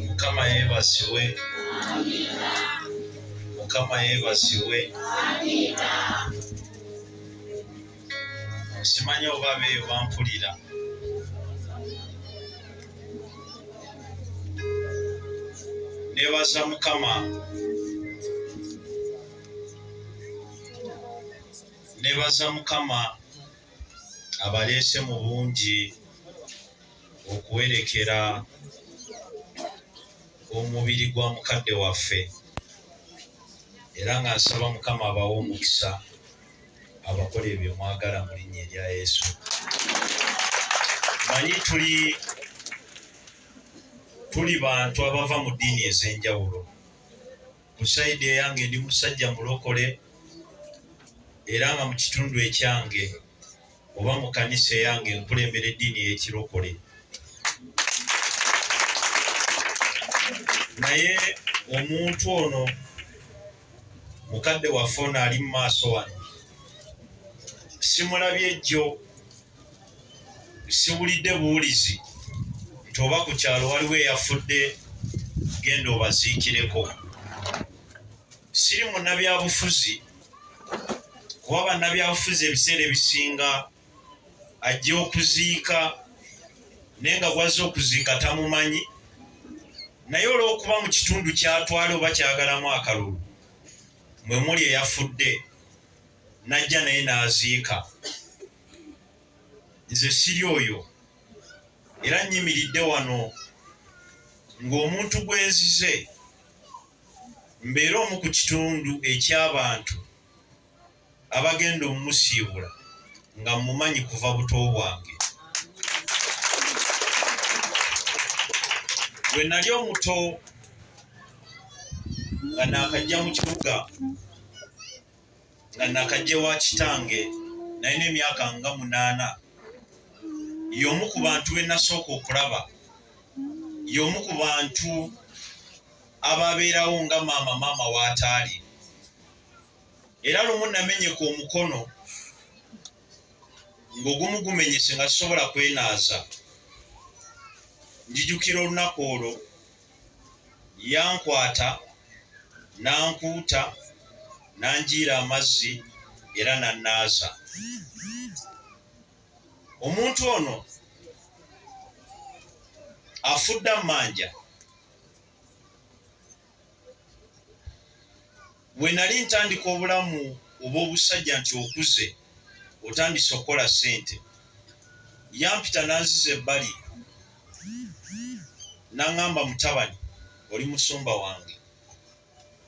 Mukama yeebazibwe. Mukama yeebazibwe. Simanyi oba beeyo bampulira. Nebaza Mukama. Nebaza Mukama abaleese mu bungi okuwerekera omubiri gwa mukadde waffe, era nga nsaba Mukama abawe omukisa, abakola ebyo mwagala mu linnya erya Yesu. Manyi tuli bantu abava mu ddiini ez'enjawulo. Ku sayidi eyange ndi musajja mulokole, era nga mu kitundu ekyange oba mu kanisa eyange nkulembera eddiini ey'ekirokole. Naye omuntu ono mukadde waffe ono ali mu maaso wano simulabye jjo, siwulidde buwulizi nti oba ku kyalo waliwo eyafudde genda obaziikireko. Siri munnabyabufuzi, kuba bannabyabufuzi ebiseera ebisinga ajja okuziika naye nga gwazze okuziika tamumanyi, naye olw'okuba mu kitundu kyatwala oba kyagalamu akalulu mwe muli eyafudde n'ajja naye n'aziika. Nze siri oyo, era nnyimiridde wano ng'omuntu gwe nzize mbeere omu ku kitundu eky'abantu abagenda omusiibula nga mmumanyi kuva buto bwange. Bwe nali omuto nga naakajja mu kibuga, nga nakajja ewa kitange, nalina emyaka nga 8, y'omu ku bantu be nasooka okulaba, y'omu ku bantu ababeerawo nga maama maama w'ataali. Era lumu namenyeka omukono ng'ogumu gumenyese nga sisobola kwenaaza. Njijukira olunaku olwo yankwata n'ankuuta n'anjiira amazzi era n'annaaza. Omuntu ono afudde ammanja. Bwe nali ntandika obulamu obw'obusajja nti okuze otandise okukola ssente, yampita n'anziza ebbali n'aŋŋamba, mutabani oli musumba wange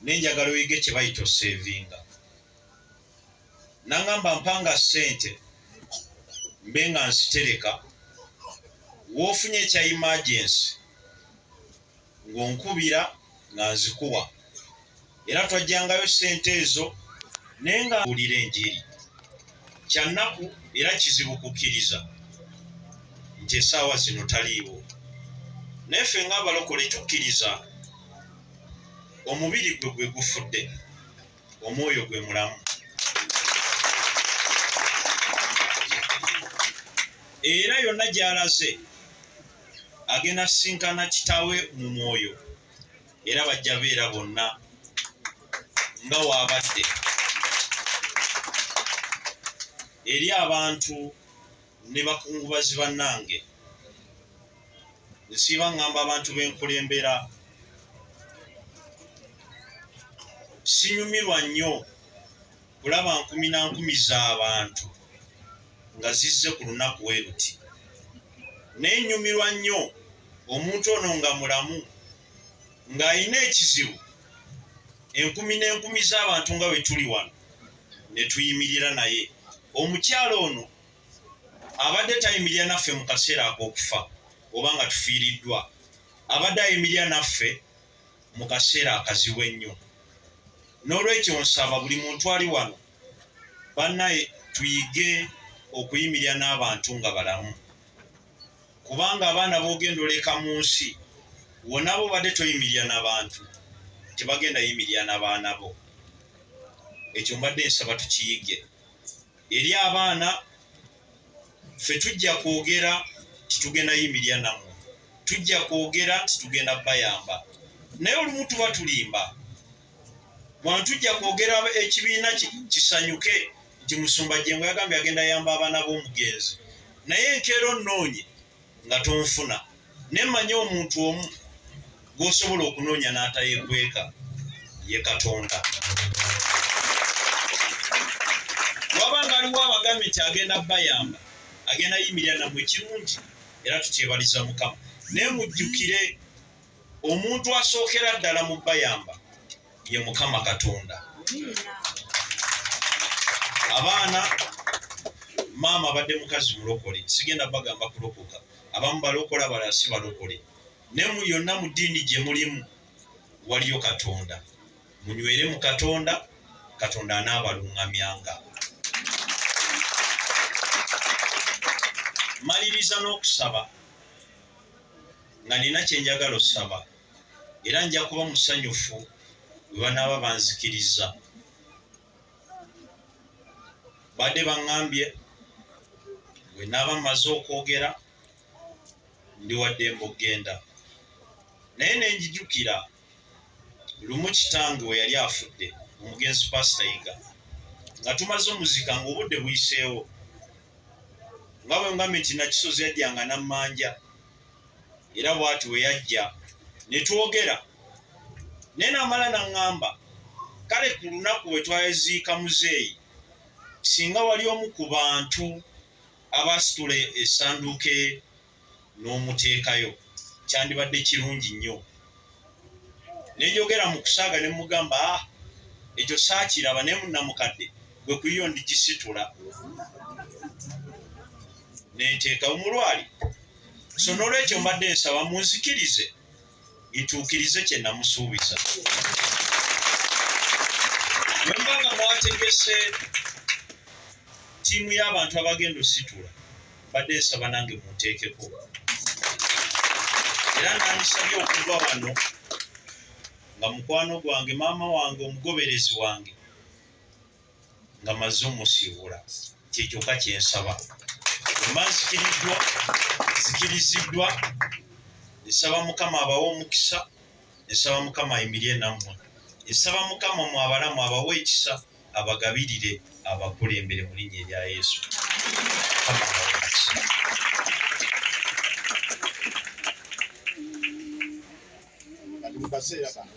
naye njagala oyige kye bayita oseevinga. N'aŋŋamba mpanga ssente mbe nga nzitereka, w'ofunye ekya emergency ng'onkubira nga nzikuwa. Era twajjangayo ssente ezo naye nga wulira enjiri. Kya nnaku era kizibu kukkiriza nti essaawa zino taliiwo, naye ffe ng'abalokole tukkiriza omubiri gwe gwe gufudde, omwoyo gwe mulamu. Era yonna gy'alaze agenda sisinkana kitaawe mu mwoyo, era bajja beera bonna nga waabadde. Eri abantu ne bakungubazi bannange, nsiiba ŋŋamba abantu b'enkulembera, sinyumirwa nnyo kulaba nkumi na nkumi z'abantu nga zizze ku lunaku we luti, naye nnyumirwa nnyo omuntu ono nga mulamu, ng'alina ekizibu, enkumi n'enkumi z'abantu nga bwe tuli wano ne tuyimirira naye. Omukyala ono abadde tayimirira naffe mu kaseera ak'okufa oba nga tufiiriddwa, abadde ayimirira naffe mu kaseera akazibu ennyo. N'olwekyo nsaba buli muntu ali wano, bannaye tuyige okuyimirira n'abantu nga balamu, kubanga abaana b'ogenda oleka mu nsi wonna bo badde toyimirira n'abantu, tebagenda yimirira n'abaana bo. Ekyo mbadde nsaba tukiyige. Eri abaana, ffe tujja kwogera titugenda yimirira nammwe, tujja kwogera titugenda bayamba, naye olumu tuba tulimba. Wano tujja kwogera ekibiina kisanyuke nti Musumba Jjengo yagambye agenda yamba abaana b'omugenzi, naye enkeera onnoonye nga tonfuna. Ne mmanya omuntu omu gw'osobola okunoonya n'atayekweka, ye Katonda. Waba nga aliwo abagambye nti agenda bayamba, agenda yimirira nammwe, kirungi era tukyebaliza Mukama. Naye mujjukire, omuntu asookera ddala mu bayamba ye Mukama Katonda. Abaana, maama abadde mukazi mulokole, sigenda bagamba kulokoka, abamu balokola, abalala si balokole, naye mu yonna mu ddiini gye mulimu waliyo Katonda. Munywere mu Katonda, Katonda anaabaluŋŋamyanga. Maliriza n'okusaba nga nina kye njagala osaba, era nja kuba musanyufu bwe banaaba banzikiriza. Badde baŋŋambye bwe naaba mmaze okwogera ndi waddembe okugenda, naye ne njijukira lumu kitange we yali afudde, omugenzi Pasita Yiga, nga tumaze omuzika ng'obudde buyiseewo, nga bwe ngambye nti Nakisozi yajjanga nammanja, era bw'ati we yajja ne twogera, naye n'amala n'aŋŋamba, kale ku lunaku we twaziika muzeeyi, singa wali omu ku bantu abasitula essanduuke n'omuteekayo, kyandibadde kirungi nnyo. Ne njogera mu kusaaga ne mugamba, ah, ekyo saakiraba, naye munnamukadde gwe ku yo ndigisitula nenteeka omulwali. So n'olwekyo mbadde nsaba munzikirize ntuukirize kye namusuubiza. Bwe mba nga mwategese ttiimu y'abantu abagenda ositula, mbadde nsaba nange munteekeko, era nandisabye okuva wano nga mukwano gwange, maama wange, omugoberezi wange, nga maze omusiibula. Kyekyokka kyensaba. Bwemba nzikiriddwa, nzikiriziddwa, nsaba Mukama abawe omukisa, nsaba Mukama ayimirye nammwe, nsaba Mukama mu abalamu abawe ekisa, abagabirire, abakulembere mu linnya erya Yesu. Mukama abawe omukisa. Kati mu kaseera kano